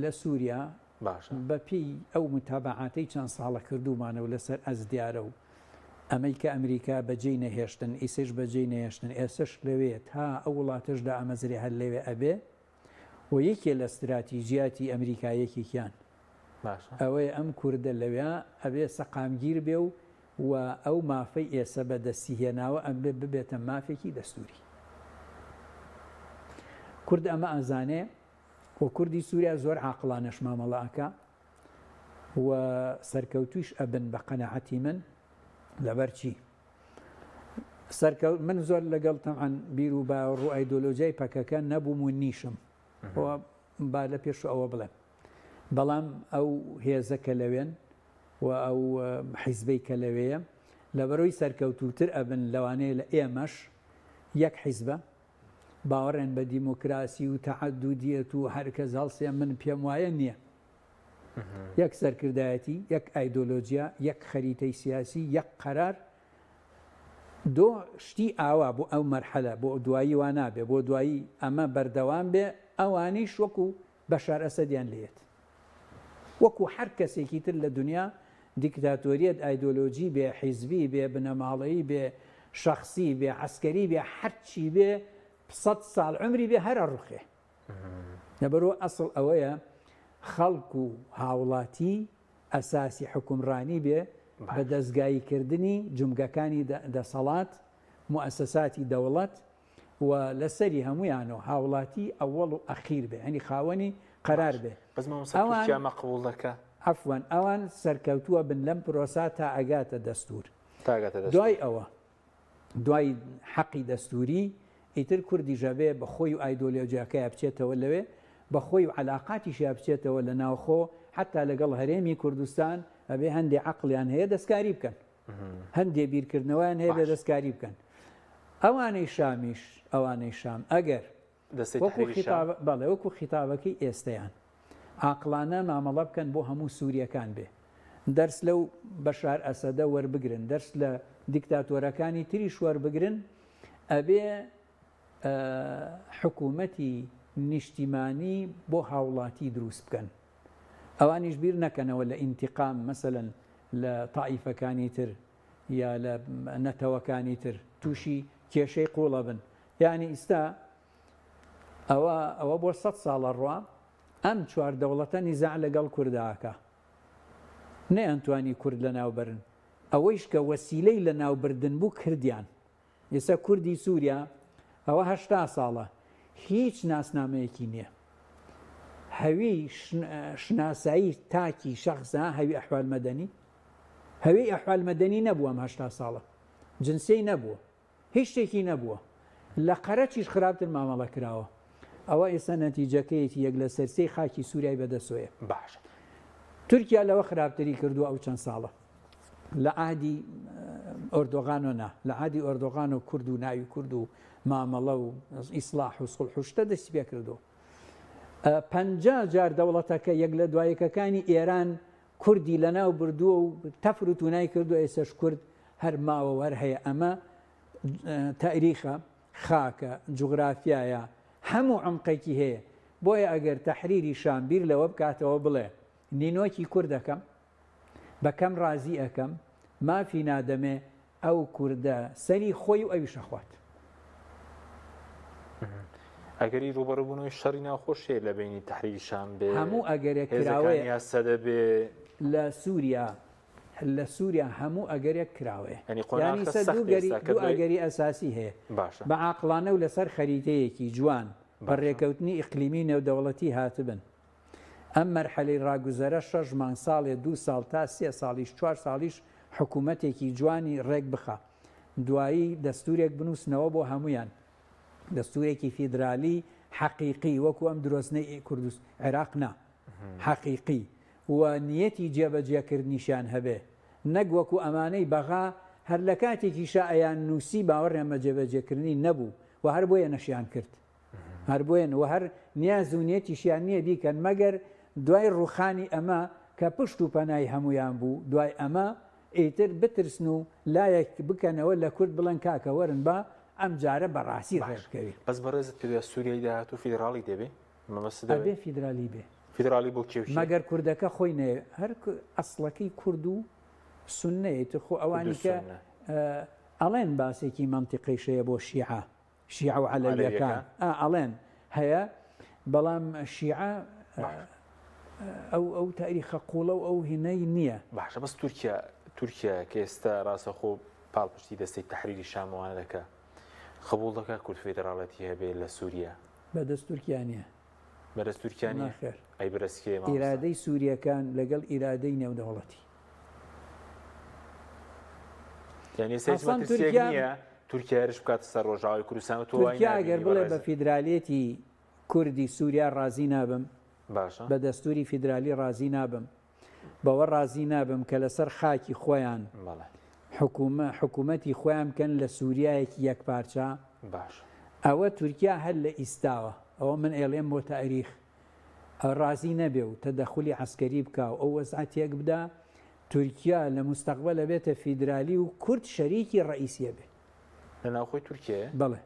لە سووریا باشە. بە پێی ئەو متابەعاتەی چەند ساڵە کردوومانە و لەسەر ئەست دیارە و ئەمەی کە ئەمریکا بەجێی نەهێشتن، ئیسەیش بەجێی نەهێشتن، ئێسەش لەوێ تا ئەو وڵاتەش دائەمەزرێ هەر لەوێ ئەبێ و یەکێ لە ستراتیجیاتی ئەمریکا یەکێکیان باشە. ئەوەیە ئەم کوردە لەوێا ئەبێ سەقامگیر بێ و و ئەو مافەی ئێسە بە دەستی هێناوە ئەبێ ببێتە مافێکی دەستووری. کورد ئەمە ئەزانێ و کوردی سووریا زۆر عاقڵانەش مامەڵە ئەکا و سەرکەوتویش ئەبن بە قەناعەتی من لەبەر چی؟ سەرکەوت من زۆر لەگەڵ تەعەن بیر و باوەڕ و ئایدۆلۆژیای پەکەکە نەبووم و نیشم با لە پێش ئەوە بڵێم بەڵام ئەو هێزە کە لەوێن و ئەو حیزبەی کە لەوەیە لەبەرەوەی سەرکەوتووتر ئەبن لەوانەیە لە ئێمەش یەک حیزبە باوەڕێن بە دیموکراسی و تەعەدودیەت و هەرکەس هەڵسێ من پێم وایە نییە. یەک سەرکردایەتی، یەک ئایدۆلۆجیا، یەک خەریتەی سیاسی، یەک قەرار، دۆ شتی ئاوا بۆ ئەو مەرحەلە بۆ دوایی وا نابێ، بۆ دوایی ئەمە بەردەوام بێ ئەوانیش وەکو بەشار ئەسەدیان لێیەت. وەکو هەر کەسێکی تر لە دنیا دیکتاتۆریەت ئایدۆلۆجی بێ، حیزبی بێ، بنەماڵەیی بێ، شەخسی بێ، عەسکەری بێ، هەرچی بێ سەد ساڵ عومری بێ هەر ئەڕوخێ. لەبەرئەوە ئەسڵ ئەوەیە خەڵک و هاوڵاتی ئەساسی حوکمڕانی بێ بە دەزگایی کردنی جومگەکانی دەسەڵات، موئەسەساتی دەوڵەت، و لەسەری هەموویانەوە هاوڵاتی ئەوەڵ و ئەخیر بێ یانی خاوەنی قەرار بێ. بەس مامۆستا تورکیا ئەمە قبوڵ دەکا؟ عەفوەن ئەوان سەرکەوتووە بن لەم پرۆسە تا ئەگاتە دەستوور. تا ئەگاتە دەستوور. دوای ئەوە دوای حەقی دەستووری ئیتر کوردیش ئەبێ بە خۆی و ئایدۆلۆجیاکەیا بچێتەوە لەوێ بە خۆی و عەلاقاتیشیا بچێتەوە لە ناوخۆ حەتا لەگەڵ هەرێمی کوردستان ئەبێ هەندێ عەقڵیان هەیە دەستکاری بکەن. هەندێ بیرکردنەوەیان هەیە بێ دەستکاری بکەن ئەوانەی شامیش ئەوانەی شام ئەگەر بەڵێ وەکو خیتابەکەی ئێستەیان عاقڵانە مامەڵە بکەن بۆ هەموو سووریەکان بێ دەرس لەو بەشار ئەسەدە وەربگرن دەرس لە دیکتاتۆرەکانی تریش وەربگرن ئەبێ حکوومەتی نیشتیمانی بۆ هاوڵاتی دروست بکەن ئەوانیش بیر نەکەنەوە لە ئینتیقام مەسەلەن لە تائیفەکانی تر یا لە نەتەوەکانی تر تووشی کێشەی قوڵە بن یعنی ئیستا ئەوە ئەوە بۆ سە ساڵە ڕوا ئەم چوار دەوڵەتە نیزاع لەگەڵ کورداکە نەیانتوانی کورد لەناوبەرن ئەوەیش کە وەسیلەی لەناوبردن بوو کردیان ئێستا کوردی سووریا ئەوە 80 ساڵە هیچ ناسنامەیەکی نییە هەوی شناسایی تاکی شەخسە هەوی ئەحوال مەدەنی هەوی ئەحوال مەدەنی نەبووە ئەم 80 ساڵە جنسیەی نەبووە هیچ شتێکی نەبووە لە قەرەچیش خراپتر مامەڵە کراوە ئەوە ئێستا نەتیجەکەیەتی یەک لەسەر سێی خاکی سووریای بەدەسۆیە باشە تورکیا لەوە خراپتری کردووە ئەو چەند ساڵە لە عەهدی ئۆردۆغانۆ نا، لە عەهدی ئۆردۆغانۆ کورد و ناوی کورد و مامەڵە و ئیسڵاح و سوڵح و شتە دەستی پێ کردووە. 50 جار دەوڵەتەکە یەک لە دوایەکەکانی ئێران کوردی لەناو بردووە و تەفر و تونای کردو ئێسش کورد هەر ماوە و هەر هەیە ئەمە تاریخە خاکە جوگرافیایە هەموو عمقێکی هەیە بۆیە ئەگەر تەحریری شام بیر لەوە بکاتەوە بڵێ نینۆکی کوردەکەم بە کەم ڕازی ئەکەم مافی نادەمێ ئەو کوردە سەری خۆی و ئەویش ئەخوات. ئەگەری ڕووبەڕووبوونەوەی شەڕی ناوخۆش هەیە لە بەینی تەحریری شام بێ هەموو ئەگەرێک هێزەکانی کراوەیە ئەسەدە بێ؟ لە سووریا لە سووریا هەموو ئەگەرێک کراوەیە یانی یانی قۆناغەکە سە دوو سەختە گەری ئێستا کە دوو دوای ئەگەری ئەساسی هەیە باشە بە عاقڵانە و لەسەر خەریتەیەکی جوان بە باشە ڕێکەوتنی ئیقلیمی نێودەوڵەتی هاتبن ئەم مەرحەلەی ڕاگوزەرە شەش مانگ ساڵێ دوو ساڵ تا سێ ساڵیش چوار ساڵیش حکوومەتێکی جوانی ڕێک بخا دوایی دەستوورێک بنووسنەوە بۆ هەموویان دەستوورێکی فیدرالی حەقیقی وەکو ئەم درۆزنەی کوردست عێراق نا حەقیقی و نیەتی جێبەجێکردنیشیان هەبێ نەک وەکو ئەمانەی بەغا هەر لە کاتێکیشا ئەیان نووسی باوەڕیان بە جێبەجێکردنی نەبوو و هەر بۆیە نەشیان کرد. هەر بۆیەن و هەر نیاز و نیەتیشیان نیە بیکەن مەگەر دوای ڕوخانی ئەمە کە پشت و پەنای هەموویان بوو دوای ئەمە ئیتر بترسن و لایەک بکەنەوە لە کورد بڵێن کاکە وەرن با ئەم جارە بە ڕاستی ڕێ باش بکەوین. بەس بەڕێزت پێت وایە سوریای داهاتوو فیدراڵی دەبێ؟ مەبەستت ئەبێ ئەوەیە؟ فیدرالی بێ. فیدراڵی بۆ کێ و کێ؟ مەگەر کوردەکە خۆی نەیەوێ. هەر ئەسڵەکەی کورد و سوننەیە ئیتر خۆ کورد و ئەوانی کە سوننە. ئەڵێن باسێکی مەنتیقیش هەیە بۆ شیعە، شیعە و عەلەویەکان ئا ئەڵێن هەیە بەڵام شیعە ئەو ئەو تاریخە قوڵە و ئەو هینەی نییە. باشە بەس تورکیا تورکیا کە ئێستا ڕاستەخۆ پاڵپشتی دەستەی تەحریری شامەوانە دەکا قبوڵ دەکا کورد فیدراڵەتی هەبێ لە سووریا؟ بەدەست تورکیا نییە. بەدەست تورکیا نییە؟ نەخێر. ئەی بەدەست کێیە مامۆستا؟ ئیرادەی سوورییەکان لەگەڵ ئیرادەی نێودەوڵەتی. یانی ئێستا هیچ ئەسڵەن مەترسییەک تورکیا نییە تورکیا هێرش بکاتە سەر ڕۆژاوای کوردستان و تۆ وای تورکیا ئەگەر نابینی بڵێ بە بەڕێزت؟ فیدرالیەتی کوردی سووریا ڕازی نابم، باشە. بە دەستووری فیدرالی ڕازی نابم، بەوە ڕازی نابم کە لەسەر خاکی خۆیان بەڵێ. حکومە حکومەتی خۆیان بکەن لە سووریایەکی یەکپارچە، باشە. ئەوە تورکیا هەر لە ئیستاوە، ئەوە من ئەیڵێم بۆ تاریخ، ڕازی نەبێ و تەدەخولی عەسکەری بکا و ئەو وەزعە تێک بدا، تورکیا لە موستەقبەل ئەبێتە فیدرالی و کورد شەریکی ڕەئیسی ئەبێ. لە ناوخۆی تورکیایە؟ بەڵێ.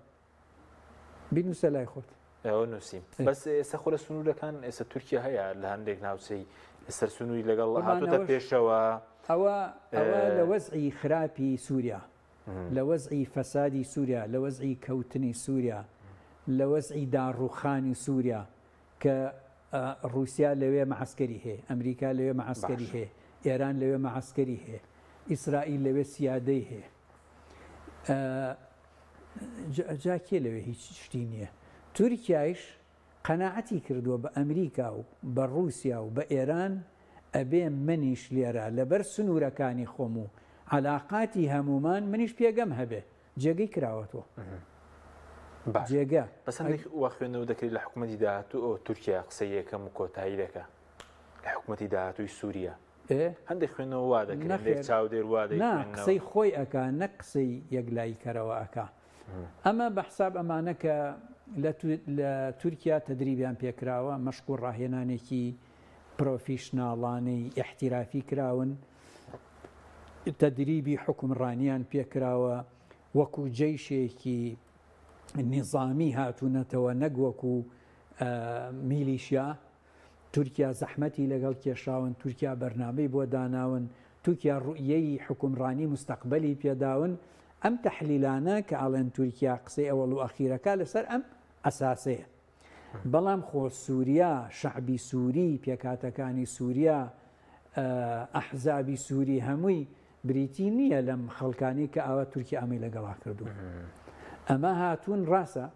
بینووسە لای خۆت. ئەوە نووسیم. بەس ئێستا خۆ لە سنوورەکان ئێستا تورکیا هەیە لە هەندێک ناوچەی سەر سنووری لەگەڵ هاتووتە پێشەوە. ئەوە ئەوە لە وەزعی خراپی سووریا، لە وەزعی فەسادی سووریا، لە وەزعی کەوتنی سووریا، لە وەزعی داڕووخانی سووریا کە ڕووسیا لەوێ مەعەسکەری هەیە، ئەمریکا لەوێ مەعەسکەری هەیە، ئێران لەوێ مەعەسکەری هەیە، ئیسرائیل لەوێ سیادەی هەیە. جا کێ لەوێ هیچ شتی نییە؟ تورکیایش قەناعەتی کردووە بە ئەمریکا و بە ڕووسیا و بە ئێران ئەبێ منیش لێرە لەبەر سنوورەکانی خۆم و عەلاقاتی هەموومان منیش پێگەم هەبێ. جێگەی کراوەتەوە. باش. جێگە. بەس هەندێک وا خوێندنەوە دەکرێت لە حکوومەتی داهاتوو ئەو تورکیا قسەی یەکەم و کۆتایی دەکا لە حکوومەتی داهاتووی سووریا. ئێ؟ هەندێک خوێندنەوە وا دەکرێت، هەندێک نەخێر. چاودێر وا نا، دەیخوێننەوە. قسەی خۆی ئەکا نەک قسەی یەکلاییکەرەوە ئەکا. ئەمە بە حساب ئەمانە کە لە لە تورکیا تەدریبیان پێکراوە، مەشق و ڕاهێنانێکی پرۆفیشناڵانەی ئیحتیرافی کراون، تەدریبی حوکمڕانیان پێکراوە، وەکو جەیشێکی نیزامی هاتوونەتەوە نەک وەکو میلیشیا. تورکیا زەحمەتی لەگەڵ کێشاون، تورکیا بەرنامەی بۆ داناون، توکیا ڕوئیەی حوکمڕانی موستەقبەلی پێداون، ئەم تەحلیلانە کە ئەڵێن تورکیا قسەی ئەوەڵ و ئەخیرەکا لەسەر ئەم ئەساسەیە. بەڵام خۆ سوریا، شەعبی سوری، پێکهاتەکانی سوریا، ئەحزابی سوری هەمووی بریتی نییە لەم خەڵکانەی کە ئاوا تورکیا ئەمەی لەگەڵا کردوون. ئەمە هاتوون ڕاستە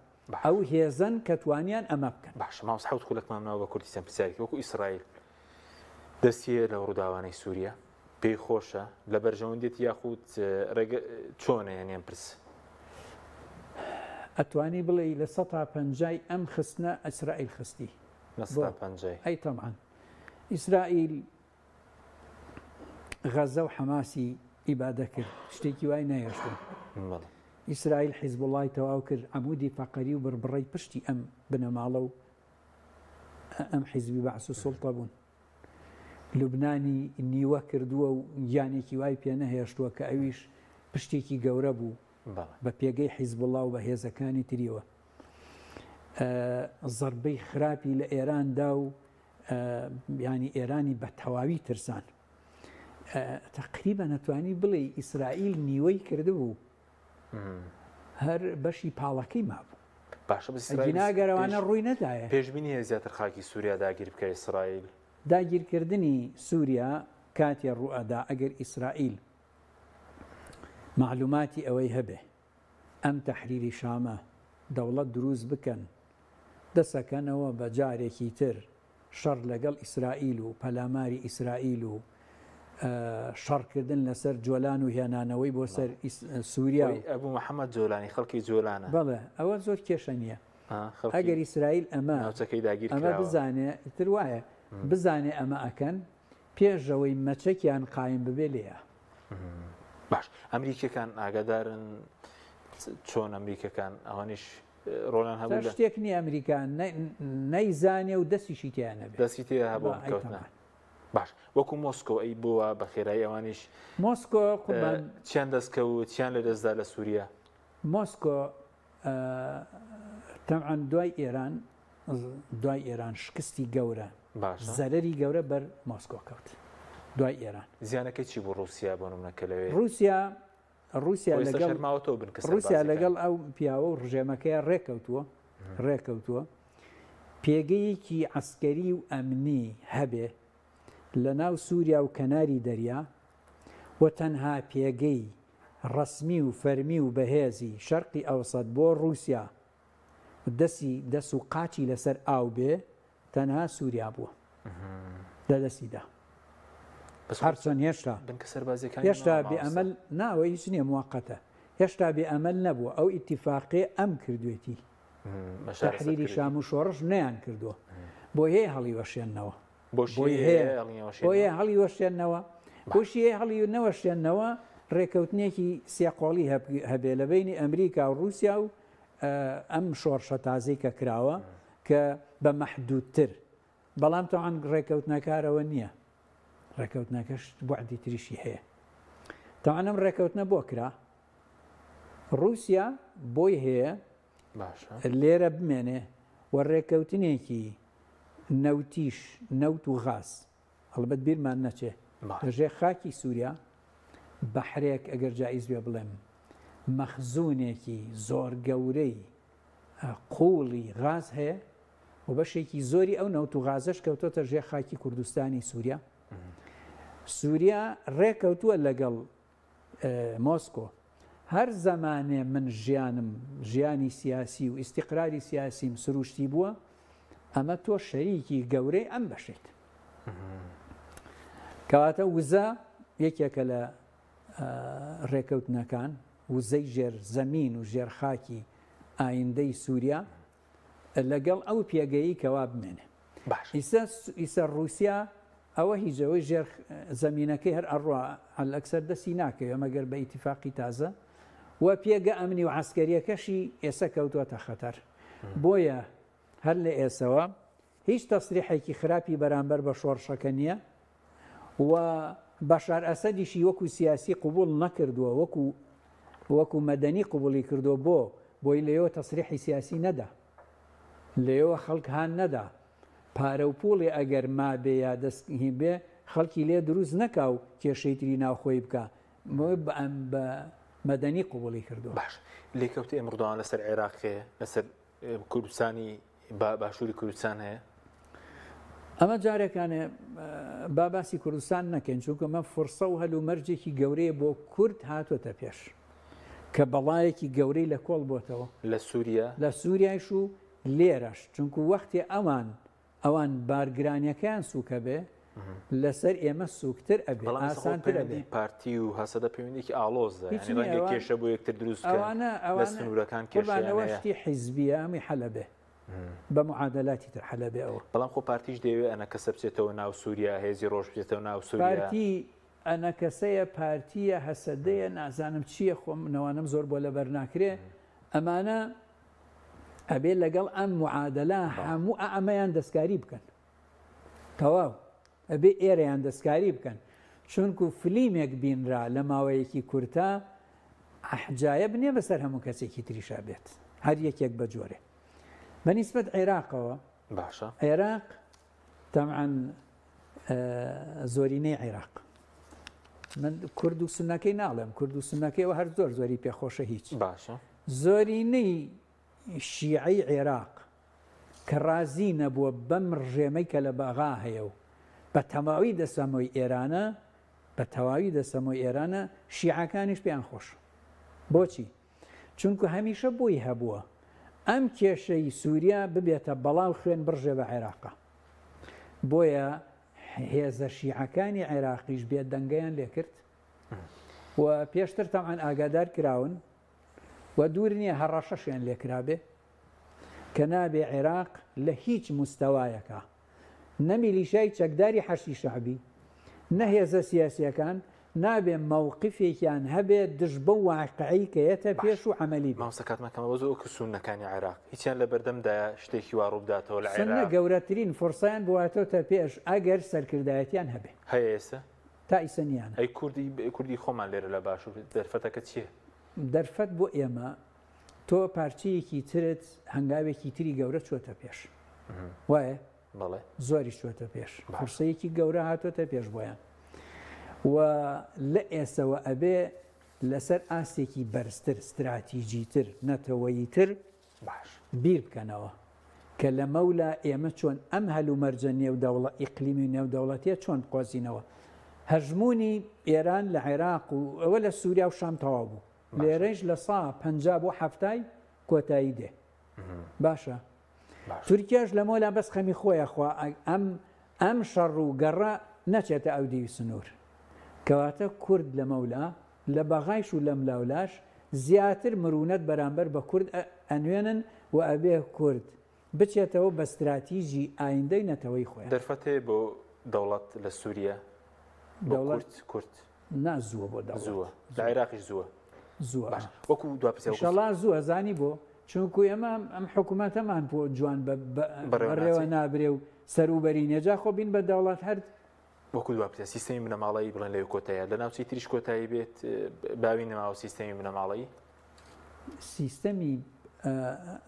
ئەو هێزەن کە توانیان ئەمە بکەن. باشە مامۆستا حەوت خولەکمان ماوە بە کوردی چەند پرسیارێکی وەکو ئیسرائیل دەستی هەیە لەو ڕووداوانەی سووریا پێی خۆشە لە بەرژەوەندێتی یاخود ڕێگە چۆنە یان ئەم پرس ئەتوانی بڵێی لە سەتا پەنجای ئەم خستنە ئیسرائیل خستی لە سەتا پەنجای ئەی تەبعەن ئیسرائیل غەزە و حەماسی ئیبادە کرد شتێکی وای نەهێشتن ئیسرائیل حیزبوڵای تەواو کرد عەمودی فەقەری و بڕبڕەی پشتی ئەم بنەماڵە و ئەم حیزبی بەعس و سوڵتە بوون لوبنانی نیوە کردووە و گیانێکی وای پێ نەهێشتووە کە ئەویش پشتێکی گەورە بوو بە پێگەی حیزبوڵا و بە هێزەکانی تریەوە زەربەی خراپی لە ئێراندا و یانی ئێرانی بە تەواوی ترسان تقریبا نەتوانی بڵێ ئیسرائیل نیوەی کردبوو هەر بەشی پاڵەکەی مابوو باشە گەرەوانە ڕووی نەدایە پێشبینی هەیە زیاتر خاکی سووریا داگیر بکە ئیسرائیل داگیرکردنی سووریا کاتێ ڕوئەدا ئەگەر ئیسرائیل معلوماتی ئەوەی هەبێ ئەم تەحریری شامە دەوڵەت دروست بکەن دەسەکەنەوە بە جارێکی تر شەڕ لەگەڵ ئیسرائیل و پەلاماری ئیسرائیل و شەڕکردن لەسەر جۆلان و هێنانەوەی بۆ سەر سووریا و ئەبوو محەممەد جۆلانی خەڵکی جۆلانە بەڵێ ئەوە زۆر کێشە نییە ئەگەر ئیسرائیل ئەمە ناوچەکەی داگیر ئەمە بزانێ تر وایە بزانێ ئەمە ئەکەن پێشەوەی مەچەکیان قایم ببێ لێیە. باش ئەمریکیەکان ئاگادارن چۆن ئەمریکەکان ئەوانیش ڕۆڵیان هەبوو لە شتێک نییە ئەمریکا نەیزانێ و دەستیشی تیا نەبێ دەستی تێ هەبوو کەوتنە باش وەکو مۆسکۆ ئەی بووە بە خێرایی ئەوانیش مۆسکۆ قوربان چیان دەستکەوت چیان لە دەستدا لە سووریا مۆسکۆ تەبعەن دوای ئێران دوای ئێران شکستی گەورە زەرەری گەورە بەر مۆسکۆ کەوت دوای ئێران زیانەکەی چی بوو ڕووسیا بۆ نمونە کە لەوێ ڕووسیا. ڕووسیا لەگەڵ ڕووسیا لەگەڵ ئەو پیاوە و ڕژێمەکەی ڕێکەوتووە ڕێکەوتووە پێگەیەکی عسکەری و ئەمنی هەبێ لە ناو سووریا و کەناری دەریا و تەنها پێگەی ڕەسمی و فەرمی و بەهێزی شەرقی ئەوسەت بۆ ڕووسیا دەسی دەس و قاچی لەسەر ئاو بێ تەنها سووریا بووە لە دەستی دا هەرچەند هێشتا بنکە سەربازیەکانی هێشتا بێ ئەمەل ناوە هیچ نییە موقتە هێشتا بێ ئەمەل نەبووە ئەو ئیتیفاقێ ئەم کردوێتی تحریری شام و شۆڕش نیان کردووە بۆ هەیە هەڵیوەشێنەوە بۆی هەیە بۆیە هەڵیوەشێنەوە بۆشی هەیە هەڵی نەوەشێنەوە ڕێکەوتنێکی سێقۆڵی هەبێ لە بینی ئەمریکا و رووسیا و ئەم شۆڕشە تازەی کە کراوە کە بە مەحدودتر بەڵام تەوان ڕێکەوتنەکارەوە نییە ڕێکەوتنەکەش بەعدی تریشی هەیە تەوان ئەم ڕێکەوتنە بۆ کرا رووسیا بۆی هەیە لێرە بمێنێ و ڕێککەوتنێکی نەوتیش، نەوت و غاز، هەڵبەت بیرمان نەچێ لە ژێر خاکی سووریا بەحرێک ئەگەر جائیز بێ بڵێم مەخزوونێکی زۆر گەورەی قووڵی غاز هەیە و بەشێکی زۆری ئەو نەوت و غازەش کەوتۆتە ژێر خاکی کوردستانی سووریا. سووریا ڕێکەوتووە لەگەڵ مۆسکۆ، هەر زەمانێ من ژیانم ژیانی سیاسی و ئیستیقراری سیاسیم سروشتی بووە، ئەمە تۆ شەریکی گەورەی ئەم بەشەیت. کەواتە وزە یەکێکە لە ڕێکەوتنەکان، وزەی ژێر زەمین و ژێر خاکی ئایندەی سووریا لەگەڵ ئەو پێگەیەی کەوا بمێنێ. باش. ئیسە ئیسە ڕووسیا ئەوە هیچ ئەوەی ژێر زەمینەکەی هەر ئەڕوا عەلئەکسەر دەستی ناکەوێ مەگەر بە ئیتیفاقی تازە و پێگە ئەمنی و عەسکەریەکەشی ئێسە کەوتووەتە خەتەر. بۆیە هەر لە ئێسەوە هیچ تەسریحێکی خراپی بەرامبەر بە شۆڕشەکە نییە و بەشار ئەسەدیشی وەکو سیاسی قبوڵ نەکردووە وەکو وەکو مەدەنی قبوڵی کردووە بۆ بۆی لەوێوە تەسریحی سیاسی نەدا لەوێوە خەڵک هان نەدا پارە و پوڵێ ئەگەر مابێ یا دەست هین بێ خەڵکی لێ دروست نەکا و کێشەی تری ناوخۆی بکا بە مەدەنی قبوڵی کردووە. باش لێکەوتەی ئەم ڕووداوانە لەسەر عێراق هەیە لەسەر کوردستانی باشووری کوردستان هەیە؟ ئەمە جارێکانێ با باسی کوردستان نەکەین چونکە مە فرسە و هەل و مەرجێکی گەورەیە بۆ کورد هاتۆتە پێش کە بەڵایەکی گەورەی لە کۆڵ بۆتەوە لە سووریا لە سووریایش و لێرەش چونکو وەختێ ئەوان ئەوان بارگرانیەکەیان سوکە بێ لەسەر ئێمە سوکتر ئەبێ ئاسانتر ئەبێ. پارتی و هەسەدە پەیوەندیەکی ئاڵۆزە یانی ڕەنگە کێشە بۆ یەکتر دروست بکەن ئەوانە لە سنوورەکان کێشەیان هەیە. شتی حیزبیە ئەمی حەلە بێ بە معادەلاتی تر حەلە بێ ئەوە. بەڵام خۆ پارتیش دەیەوێ ئەنەکەسە بچێتەوە ناو سووریا هێزی ڕۆژ بچێتەوە ناو سووریا. پارتی ئەنەکەسەیە پارتیە هەسەدەیە نازانم چییە خۆم نەوانەم زۆر بۆ لەبەر ناکرێ ئەمانە ئەبێ لەگەڵ ئەم معادلە هەموو ئەمەیان دەستکاری بکەن تەواو ئەبێ ئێرەیان دەستکاری بکەن چونکو فلیمێک بینرا لە ماوەیەکی کورتە ئەحجایە بنێ بەسەر هەموو کەسێکی تریشا بێت هەر یەکێک بە جۆرێ بەنیسبەت عێراقەوە باشە عێراق تەعاان زۆرینەی عێراق من کورد و سنەکەی ناڵێم کورد و سنەکەیەوە هەر زۆر زۆری پێخۆشە هیچ باشە زۆرینەی شیعەی عێراق کە ڕازی نەبووە بەم ڕژێمەی کە لە بەغا هەیە و بە تەواوی دەسەمۆی ئێرانە بە تەواوی دەسەمۆی ئێرانە شیعەکانیش پێیان خۆشە بۆچی چونکو هەمیشە بۆی هەبووە ئەم کێشەی سووریا ببێتە بەڵا و خوێن بڕژێ بە عێراقا بۆیە هێزە شیعەکانی عێراقیش بێدەنگەیان لێکرد و پێشتر تەعاان ئاگادار کراون و دوور نییە هەڕەشەشیان لێکرابێ کە نابێ عێراق لە هیچ مستەوایەکا نە میلیشای چەکداری حەشدی شەعبی نە هێزە سیاسیەکان نابێ مەوقفێکیان هەبێ دژ بەو واقعەی کە یەتە پێش و عەمەلی بێ. مامۆستا کاتمان کەمە بەس وەکو سوننەکانی عێراق هیچیان لەبەردەمدایە شتێکی وا ڕووبداتەوە لە سوننە عێراق؟ گەورەترین فورسەیان بۆ هاتۆتە پێش ئەگەر سەرکردایەتیان هەبێ. هەیە ئێستا؟ تا ئیسە نیانە. ئەی کوردی کوردی خۆمان لێرە لە باشوور دەرفەتەکە چییە؟ دەرفەت بۆ ئێمە تۆ پارچەیەکی ترت هەنگاوێکی تری گەورە چۆتە پێش وایە؟ بەڵێ. زۆریش چۆتە پێش فرسەیەکی گەورە هاتۆتە پێش بۆیان و لە ئێسەوە ئەبێ لەسەر ئاستێکی بەرزتر، ستراتیجیتر، نەتەوەییتر باش. بیر بکەنەوە کە لەمەولا ئێمە چۆن ئەم هەلومەرجە نێودەوڵە ئیقلیمی و نێودەوڵەتیە چۆن بقۆزینەوە. هەژموونی ئێران لە عێراق و ئەوە لە سووریا و شام تەواو بوو. لێرەیش لە سا 50 بۆ حەفتای کۆتایی دێ. باشە. تورکیاش لەمەولا بەس خەمی خۆیە خوا ئەم ئەم شەڕ و گەڕە نەچێتە ئەو دیوی سنوور. کەواتە کورد لەمەولا لە بەغایش و لەملاولاش زیاتر مرونەت بەرامبەر بە کورد ئەنوێنن و ئەبێ کورد بچێتەوە بە ستراتیژی ئایندەی نەتەوەی خۆیان. دەرفەت هەیە بۆ دەوڵەت لە سوریە بۆ کورد کورد؟ نا زووە بۆ دەوڵەت. زووە لە عێراقیش زووە. زووە. باش وەکو دوا پرسیار وەکو ئیشەڵا زووە زانی بۆ؟ چونکو ئێمە ئەم حکوومەتەمان بۆ جوان بەڕێوە نابرێ و سەروبەری نیە جا خۆ بین بە دەوڵەت هەر وەکو دوا پرسیار سیستەمی بنەماڵەیی بڵێن لەوێ کۆتایە لە ناوچەی تریش کۆتایی بێت باوی نەماوە سیستەمی بنەماڵەیی؟ سیستەمی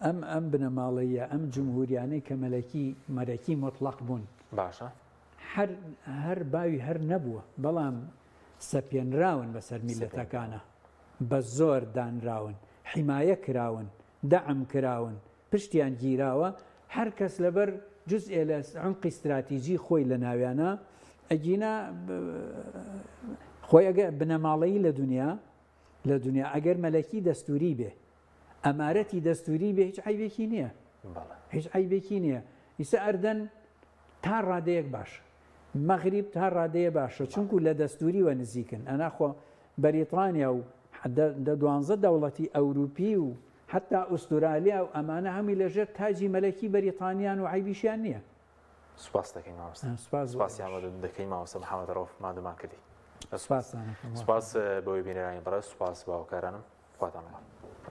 ئەم ئەم بنەماڵەیە ئەم جمهوریانەی کە مەلەکی مەرەکی مطلق بوون باشە هەر هەر باوی هەر نەبووە بەڵام سەپێنراون بەسەر میلەتەکانە بە زۆر دانراون حیمایە کراون دەعم کراون پشتیان گیراوە، هەر کەس لەبەر جوزئێ لە عومقی ستراتیجی خۆی لە ناویانە، ئەگینا خۆی ئەگەر بنەماڵەیی لە دونیا لە دونیا ئەگەر مەلەکی دەستوری بێ ئەمارەتی دەستوری بێ هیچ عەیبێکی نییە هیچ عەیبێکی نییە ئیسە ئەردەن تا ڕادەیەک باشە مەغریب تا ڕادەیە باشە چونکو لە دەستوریوە نزیکن ئەنا خۆ بەریتانیا و دە دوانزە دەوڵەتی ئەوروپی و حەتا ئوسترالیا و ئەمانە هەمووی لە ژێر تاجی مەلەکی بەریتانیان و عەیبیشیان نییە. سوپاست دەکەین مامۆستا. سوپاس بۆ سوپاسیان ئێوەش. دەکەین مامۆستا محەممەد ڕەوف ماندوومان کردی. سوپاستان ئەکەم. سوپاس بۆی بینەرانی بەڕێز، سوپاس بۆ هاوکارانم. خواتان لەگەڵ.